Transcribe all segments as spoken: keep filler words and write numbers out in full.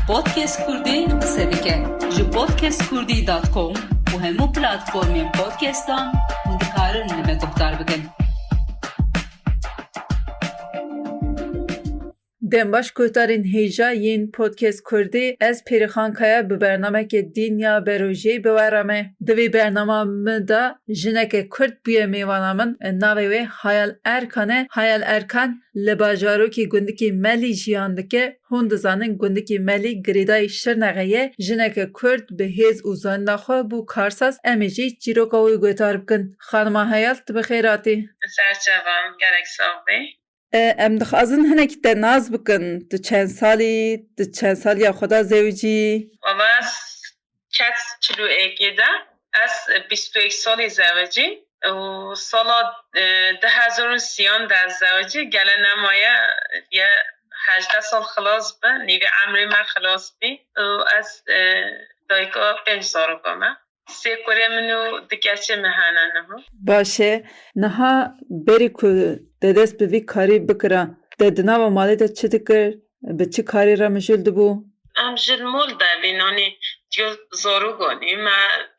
Podcast Kurdî qise dike. Ji podcast kurdî dot com û hemû platformên podcastan hûn dikarin li me guhdar bikin. Dem baş guhdarên hêja yên Podcast Kurdî, ez Pêrixan Kaya bi bernameke din ya berojê bi we re me. Di vê bernama min de jineke Kurd bûye mêvana min, navê wê Hayal Erkan e. Hayal Erkan li bajarokê gundikê Melî jiyan dike. Hûn dizanin gundikê Melî girêdayî Şirnexê ye. Jineke Kurd bi hêz û zanîna xwe bû karsaz. Em ê jî çîroka wê guhdar bikin. Xanima Hayal, tu bi xêr hatî. Serçevan, gelek sax bî. E, em dixwazin hinekî te nas bikin. Tu çend salî, tu çend saliya xwe da zewicî? Wala ez kes çil û êkê de, ez bîst û yek salî zewicî û sala, e, du hezar û sîyan de ez zewicî, gele nemaye ye hejdeh sal xilas bi, nîvê emrê me xilas bî û ez, e, dayika pênc zaroka me. Sê kurê min û du keçê min hene niha. Baş e. Niha berî ku te dest bi vî karî bikira, te di nava malê de çi dikir? Bi çi karî re mijûl dibû? Em ji li mal de bîn, anî diyo zarokanî me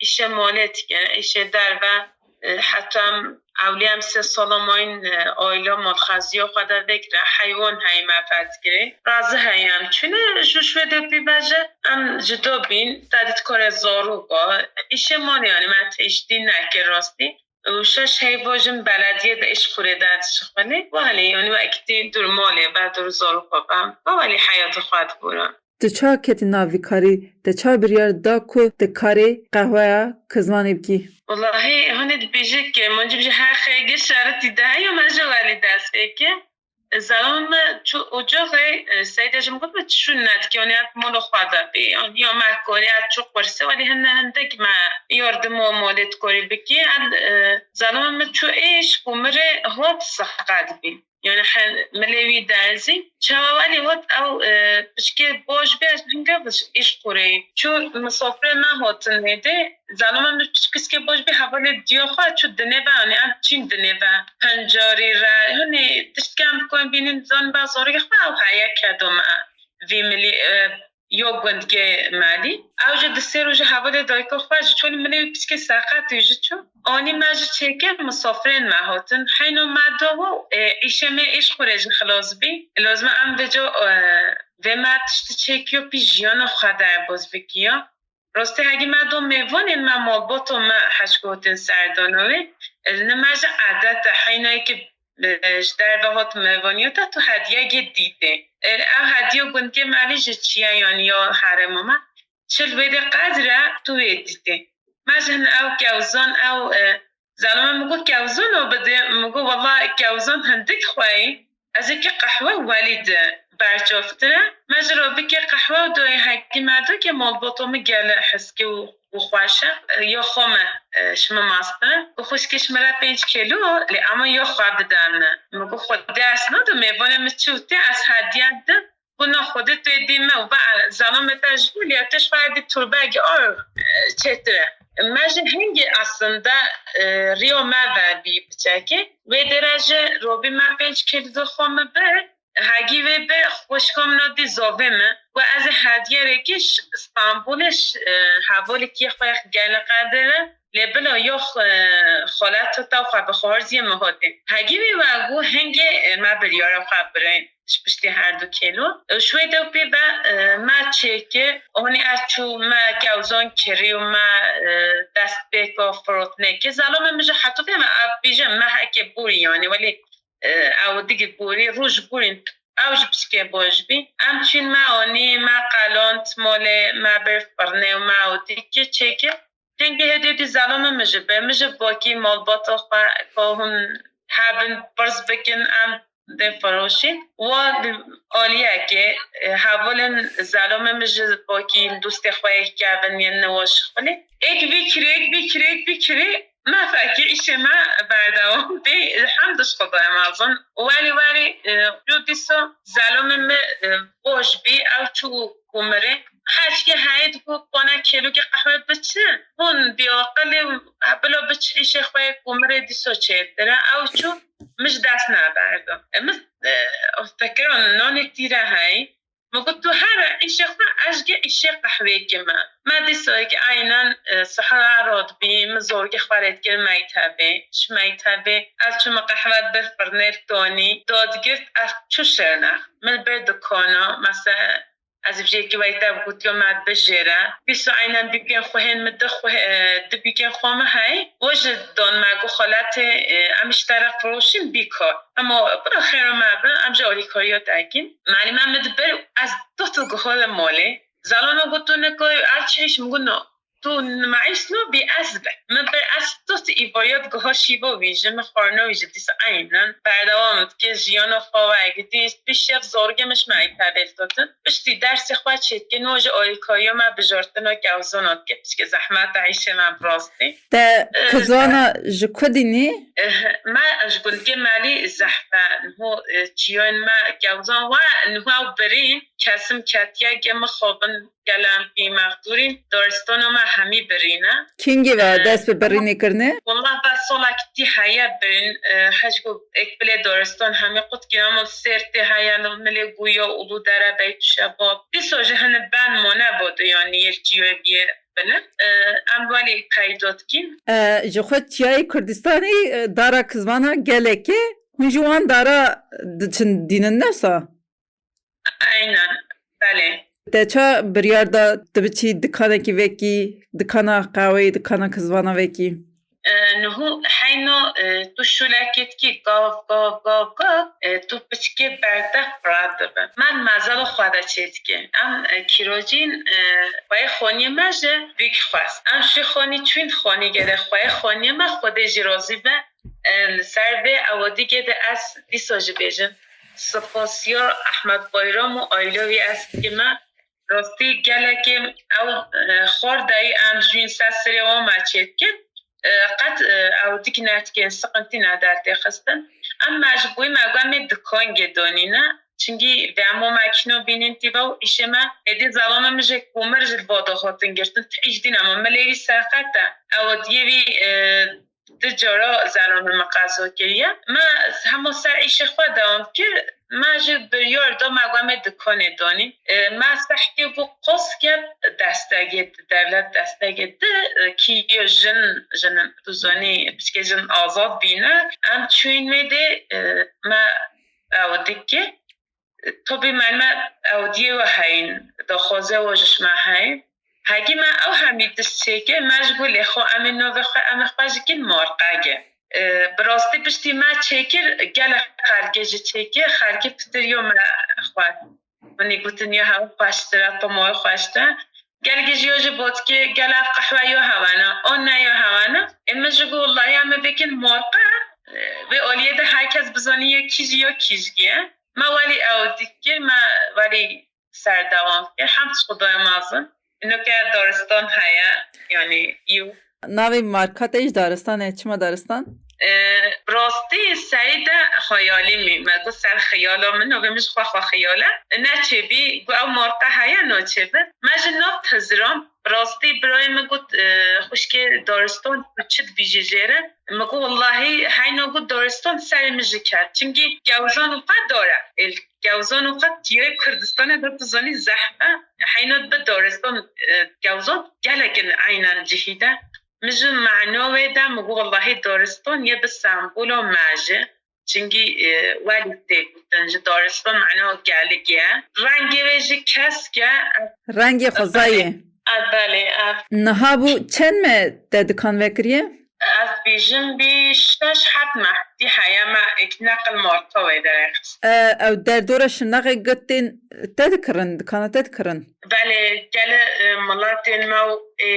îşe malê dike, îşe derve, e, heta em ewlî em sê sala mayîn, e, aîla malxeziya xwe de vekire, heywan heyî me fedikirê. Razî heye em çûne, ji şwê de pî ve jî em ji do bîn, te dît karê zaroka, îşê malê, yanî me tiştî nekir rastî. Û şeş heyva jin belediyê de îş xurê de dişixulî. Welê, yanî wekî dûr malê be, dûr zaroka be. Welê heyatê xwe dibûra. Tu çawa ketî nav vî karî? Te çawa biryar da ku tu karê qehweya Kizmanê bikî? Wallahî, hûn ê dibêjin ku min cî bêje her xêgir şeritî de heye, me ji welî dest pê kir. Zalama me çû ocaxê, e, Seyda ji min got, me çi şûn nedikî, yanî ev mala xwe de bî. Yanî ya me karî, ev çû qursê, welî hinde hindik me yardim û malê dikarî bikî. Ev, e, zalama me çû êş û mirê hat seqet bî. Yanî he, milê wî derzî. Çawa welî hat ew, e, piçkê baş bê, ez hinga biş îş qureyî. Çû misafirê me hatin êdê, zalama min piçkê baş bê hevalê diya xwe çû dinê ve, yanî em çîn dinê ve. Pencarî re, hinê tiştke em dikarin bînin, zan be zarokê xwe ew heye kedo me. Vî milî, e, yo gundkê Melî. Ew jî di sê rojê hevalê dayika xwe ji çolî milê wî piçkê seqet û ji çû. Anî me ji çêkê misafirên me hatin. Heyno me da û, e, îşê me îş xurê jî xilas bî. Lazim e em vêca, e, vê me tiştî çêkiyo pî jiyana xwe de boz bikiya. Rastî hegî me do mêvanên me malbato me hej gotin serdana wê. Li me ji edet e, heyna yekê, e, ji derve hat mêvaniya te tu hediyekê dîtê. E, ev hediya gundkê Melî ji çi ye, yanî ya herêma me? Çil wê de qedr e tu wê dîtê. Me ji hin ew kewzan ew, e, Zalama min got, kewzan o bide. Min got, wela kewzan hindik xweyî. Ez ê kê qehwe welî di berçavtir e. Me ji re bikê qehwe û doyê hekî me do ke malbata min gele heske û, û xweş e. Ya xwe me, e, ji min mastir e. Û xwişkê ji min re pênc kîlo, lê ema ya xwe bide min. Min got, xwedê ez nadim, mêvanê min çi û tê ez hediye dim. Bûna Xwedê tê dî me û ve zalame te ji bo liyetê ji xwe dî turbegî or, e, çêtir e. Me ji hingê aslında, e, riyo me ve bî piçekê. Wê dêre ji robî me pênc kîlo xwe min bir. Hegî wê bir xwişka min dî zavê min. Û ez ê hediyerêkî ji Stenbolê ji, e, hevalekî xwe gele qedere. Lê bila yox, e, xaleta te xwe bi xwarziyê min hotê. Hegî wî we got hingê, e, me biryara xwe birên. Ji piştî her du kêlo. Û şwê de pê ve, e, me çêkir, honî ez çû me kewzan kirî û me, e, dest pê ka firotnê kir. Zalama min ji hetûfê me ev bîje me heke borî yanî, welê, e, ew digir borî, roj borîn, ew ji piçkê boj bî. Em çîn me anî, me qelant, molê me bir firnê û me ew dî kir çêkir. Hingê hêdî dî zalama min ji be, min ji bakî malbata xwe ka hûn hebin pirz bikin, em dê firoşî. Wa aliyekê, e, hevalên zalama min ji bakî dostê xwe yek kevin yên newa şixulî. Êk bî kirê, êk bî kirê, êk bî kirê, me fekê îşê me berdewam bê, hemd ji Xwedayê mezin. Welî welî, e, yo dîsa zalama min, e, boş bî, ew çû kumirê. Her çikê heyî digot, kone kêlokê qehwe biçi. Hûn bêaqilê û bila biçi îşê xwe yê kumirê dîsa çêtir e. Ew çû, min ji dest neberdo. E, min, e, fekiran nanê tîre heyî. Min got, tu her îşê xwe, ez jî îşê qehwekî me. Me dîsa ki aynen, e, sihra radibî, min zorgê xwe lê dikir mektebê. Ji mektebê ez çûme qehwe dibir firnê ditonî, dadigirt, ez çû şêrnex. Min li ber dikana, mesela, ez vijêkî weyte gotiyo me bijêre. Dîsa aynen dîkên xwe hên min di xwe, e, di bîkên xwe me hey. We ji dan me got xaletê, e, em ji te re firoşîn bîkar. Hema bira xêra me be, em ji alîkariya te kin. Malî me min dibir, ez dot û guhore malê. Zalama got, tu ne koy, ez çi iş, min got, no. Tu nima iş no, bî ez be. Min bir ez dot îvariya digiha şîva wî ji min xwarina wî ji dîsa aynen. Berdewam dike jiyana xwe ve gidî, pişt şev zorge min ji me îpebel totin. Piştî dersê xwe çêdike, no ji alîkariya me bijartina gewzana dike, piştî zehmet e îşê me bi rastî. Te Eh, kizana ji ku dînî? Eh, me ji gundê Melî Zehfe, niho, eh, çiyên me gewzan we, niho ew birîn, kesim ketiye ge mixabin, gelem pî mexdûrîn, daristana me hemî birîne. Kîngî ve Eh, dest bi birînê kirine? Wallah be solek tî heye birîn, eh, hej got ek bilê daristan hemî qut kir, ama Sêrtê heye, li milê Guya, Uludere, Beytüşebab. Dîsa ji hini ben mane bo de, yani yek çiyo bîye. Belê. E, em welî qeydo dikîn. E, ji xwe çiyayê Kurdistanê, e, dara kizvana gelek e. Hûn ji wan dara diçin dînin, ne wisa? Aynen. Belê. Te ça biryar da tu biçî dikanekî vekî, dikana qehweyê, dikana kizvana vekî? E, niho heyno, e, tu şûlekê dikî gav, gav, gav, gav, e, tu piçikê berdeh qura dibe. Me mezela xwe de çêdike. Em, e, kîrocîn, e, xweyê xoniyê me ji bîk xwest. Em şû xonî çûyîn xonî gere xweyê xoniyê me Xwedê jî razî be. E, li ser vê ewadîgê de ez dîsa jî bêjim. Spasiya Ehmed Bayram û aîla wî ez dikime. Rastî gelekê ew, e, xor dayî em jûn ser serê wan me çêdikin. E, qet, e, ew dik nedikin, siqintî ne derdê xistin. Em me ji bo me got em ê dikangê donîne. Çinkî vê emo me kîno bînîn tîve û îşê me êdî zalama min jê komir ji li vada hatin girtin. Ti îş dîn ema min lê wî serqet e. Ew diyê wî, e, du cara zalama min qezo kiriye. Me hema ser îşê xwe dewam kir. Me jî biryar da me got em ê dikanê donî. E, me sehkê bû qoske destegê di, devlet destegê di, e, kî jin, jin, tu zanî, piçkê jin azad bîne. Em çûyîn wê dê, e, me ew dikê. Tabî me, me ew diyê we heyîn, daxwaze we ji me heyîn. Hegî me ew hemî tişt çêkir, me ji bo lê xwe em ê navê xwe, em ê xwe ji kin marqege. E, bi rastî piştî me çêkir, gelek xelkê ji çêkir, xelkê pitiriyo me xwest. Min ê gotin ya hewa xweştir e, pima xweştir e. Gelkê ji yo ji botkê, gel ev qehwe yo hewa ne, o ne yo hewa ne. Ê min ji got, wellahî em ê bikin marqe, e, vê aliyê de her kes bizanî yo kî ji yo kî ji ye. Me welî ew dikir, me welî serdewam kir. Hemd ji Xwedayê mezin. Nuke daristan heye, yani, yû. Navê marka te ji daristan e. Çima daristan? E, rastî serî de xeyalî min. Me got ser xeyala min, navê min ji xwe xwe xeyal e. Neçêbî, got ew marka heye, naçêbe. Me ji nav Hizran, rastî birayê min got, e, xwişkê daristan, tu çi dibîjî jê re? Min got, wellahî, heyna got daristan serê min ji ket. Çimkî gewzan û qet dor e. Ê, gewzan û qet çiyayê Kurdistanê de tu zanî zehf e. Heyna dibe daristan, e, gewzan gelek in eynen cihî de. Min ji mena wê de, min got, wellahî daristan yê bi sembola me jî. Çimkî, e, welî tê gotin, ji daristan mena gelek ye. Rengê wê jî kesk e. Rengê xwezayê. Ev belê, ev. Niha bû çend me te dikan vekiriye? Ez bêjim bî şeş heft meh dî heye me êk neqil marka wê derêxist. E, ew derdora Şirnexê gotên te dikirin, dikana te dikirin? Belê, gelê, e, miletên me û, e,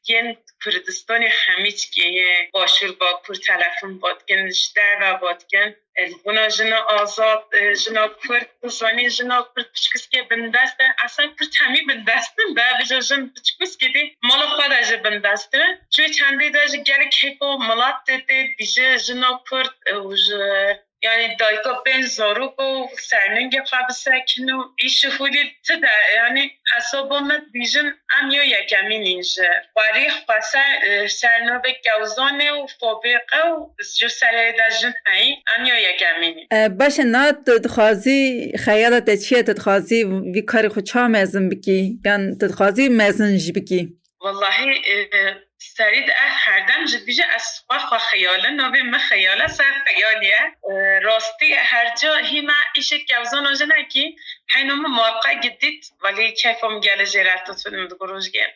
yên Kurdistanê hemî çikê yê Başûr Bakur telefon badikin, ji derve badikin. E, li bona jina azad, e, jina Kurd, tu zanî jina Kurd piçkûskê bindest e. Esen Kurd hemî bindest in, be bije jin piçkûskê dî mala xwe de jî bindest in. Çûyê çendê de jî gelek hêko milet tê tê dibîje jina Kurd, e, û ji, yani dayika pênc zarok û serningê xwe bisekin û îş û hûlî ti de, yani Hesaba me dibêjin em ya yekemîn in ji warî xwe ser, e, ser navê Gewzanê û Fabêqe û ji serê de jin heyî, em ya yekemîn in. E, baş e, na tu dixwazî, xeyala te çi ye, tu dixwazî vî karê xwe çawa mezin bikî? Yan tu dixwazî mezin jî bikî? Wellahî, e, serî de ev herdem ji dibêje ez xwe xwe xeyal e, navê min xeyal e, ser xeyalî ye. E, rastî her ca hî me îşê Gewzana jin hekî, heyno min malqe gidît, welî keyfa min gelê jê re tut, min digo rojgê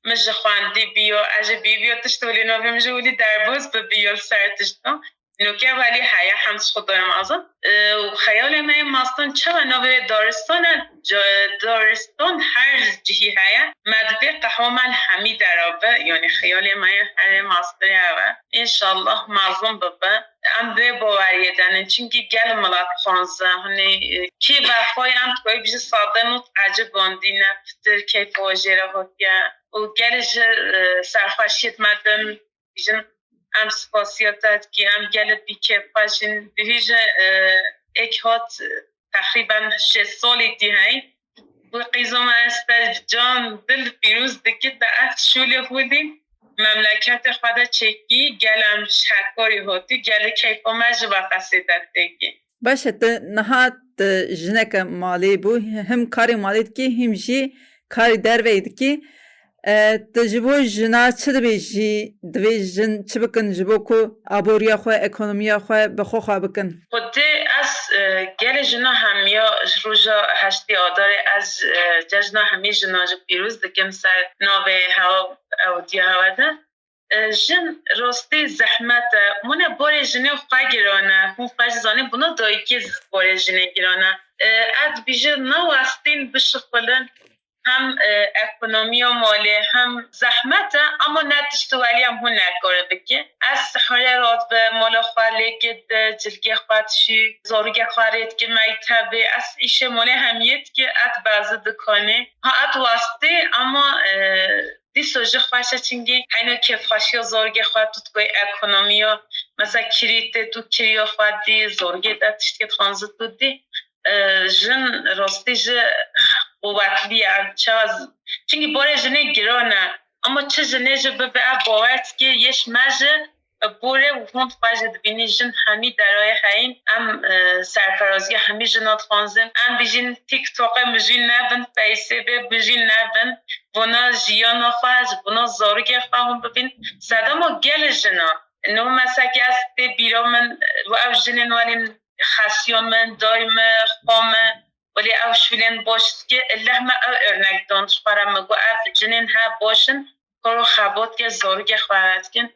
min ji xwendî biyo, ez ji bî biyo tişt welî navê min ji welî derbas bibiyo li ser tiştan. Nûke welî heye, hemd ji Xwedayê mezin. E, û xeyalê me yê mastan çawa navê wê daristan e? Ca-, daristan her cihî heye. Me divê qehwa me li hemî dera be, yanî xeyalê me yê herê mastirê ew e. Înşallah mezin bibe. Em vê baweriyê de nin, çimkî gel milet xanze, hinî, e, kî vexwayê em dixwayî bijî sade not ecibandî ne pitir keyfa jê re hatiye. Û gelê ji, e, serxweşiyê me din Jin em spasiya te dikî, em gelek bî kêfxweş in. Dihî ji, e, êk hat, e, teqrîben şêst salî tî hey. Wî qîzo me ez te can dil pîroz dikî, te ev şûlê xwedî memleketê xwe de çêkî, gel em ji her karî hatî, gelek keyfa me ji we qesê te têkî. Baş e, tu niha tu jineke malê bû, him karê malê dikî, him jî karê derveyî dikî. E, tu ji bo jina çi dibêjî? Divê jin çi bikin ji bo ku aboriya xwe, ekonomiya xwe bi xwe xwe bikin? Xwedê ez, e, gelê jina hemiya ji roja heştê Adarê ez, e, cejna hemî jina ji pîroz dikim ser navê hewa ewdiya hewe de. E, jin rastî zehmet e. Hûn e barê jinê xwe giran e. Hûn xwe jî zanîn, bûna dayikê zî barê jinê giran e. E, ez dibêjim, ne westîn bişixulin, hem, e, ekonomiya malê, hem zehmet e, ama ne tişt welî em hûn nekare bikî. Ez sihurê radibe, mala xwe lêkê de, cilkê xwe dişî, zarokê xwe rê dikî mektebê. Ez îşê malê hemiyê dikî, ez bezi dikanê. Ha, ez westî, ama, e, Dîsa jî xweş e, çimkî heyna kêfxweşiya zarokê xwe tu dikoyî ekonomiya, mesela kirî tê tu kiriya xwe dî, zarokê te tiştekê dixwaze tu dî. E, jin rastî jî quwetlî ye, çawa z-, çimkî barê jinê giran e. Ama çi jinê jî bibe ev bawer dike, yê ji me jî Borê û hûn xwe jî dibînî, jin hemî derayê heyîn. Em, e, serferaziya hemî jina dixwazin. Em bijîn TikTokê mijîn nebin, Faceê bê mijîn nebin. Bona jiyana xwe, ji bona zarokê xwe hûn bibîn. Sedema gelê jina. No mesekê ez tê bîra min, û ev jinên welî xesiya min, dayê min, xwa min, welî ew şûlên baş dike, leh me ew örnek dan ji xwe re, min got ev jinên he baş in, kar û xebat ke zarokê xwe re dikin.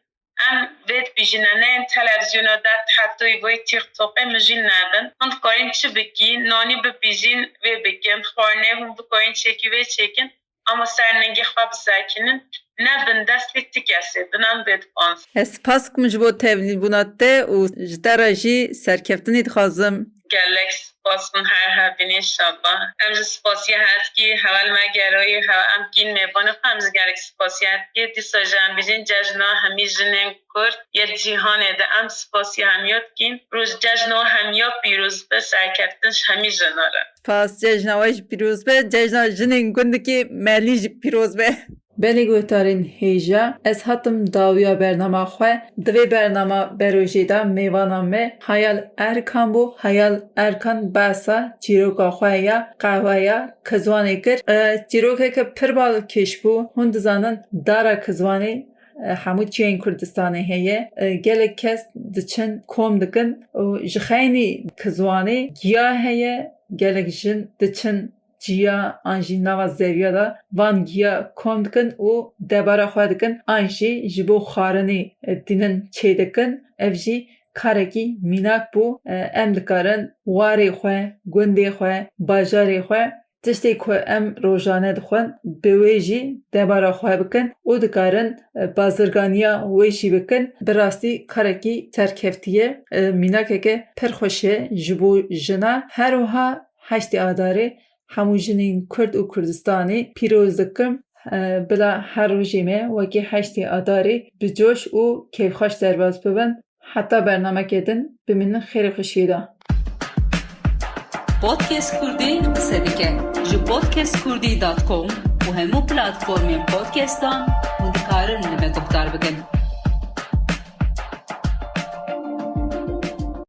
Em vê dibîjine, ne yên televîzyona de, heta wê TikTokê mijîn nebin. Hûn dikarîn çi bikîn, nanî bibîjîn, wê bikin, xwarinê hûn bikarîn çêkî wê çêkin, ama ser ningê xwe bisekinin, ne bindestî ti kesê bin, em vê dixwazin. Ez spas dikim ji bo tevlîbûna te û ji te re jî serkeftinî dixwazim. Gelek spas, hûn her hebin înşallah. Em ji spasiya hezkî heval me gerayî, hewa em kîn mêvanê xwe, em ji gelek spasiya hezkî. Dîsa jî em bijîn cejna hemî jinên Kurd yê cîhanê de em spasiya hemiya dikîn. Roj cejna hemiya pîroz be, serkeftin ji hemî jina re. Spas, cejna we jî pîroz be, cejna jinên gundikê Melî jî pîroz be. Belê guhdarên hêja, ez hatim dawiya bernama xwe. Di vê bernama berojê de mêvana me Hayal Erkan bû. Hayal Erkan behsa çîroka xwe ya qehweya Kizwanê kir. E, çîrokeke pir balkêş bû. Hûn dizanin dara Kizwanê, e, hemû çiyên Kurdistanê heye. E, gelek kes diçin kom dikin û ji xeynî Kizwanê giya heye. Gelek jin diçin ciya an jî nava zeviya de van giya kom dikin û debara xwe dikin, an jî ji bo xwarinê, e, tînin çêdikin. Ev jî karekî mînak bû. E, em dikarin warê xwe, gundê xwe, bajarê xwe, tiştê ku em rojane dixwin, bi wê jî debara xwe bikin û dikarin, e, bazirganiya wê jî bikin. Bi rastî karekî serkeftî ye. E, mînakeke pir xweş e ji bo jina. Her wiha heştê Adarê hemû jinên Kurd û Kurdistanê pîroz dikim. E, bila her rojê me wekî heştê Adarê bi coş û kêfxweş derbas bibin. Heta bernameke din bimînin xêr û xweşiyê de. Podcast Kurdî qise dike. Ji podcast kurdî dot com û hemû platformên podcastan hûn dikarin li me guhdar bikin.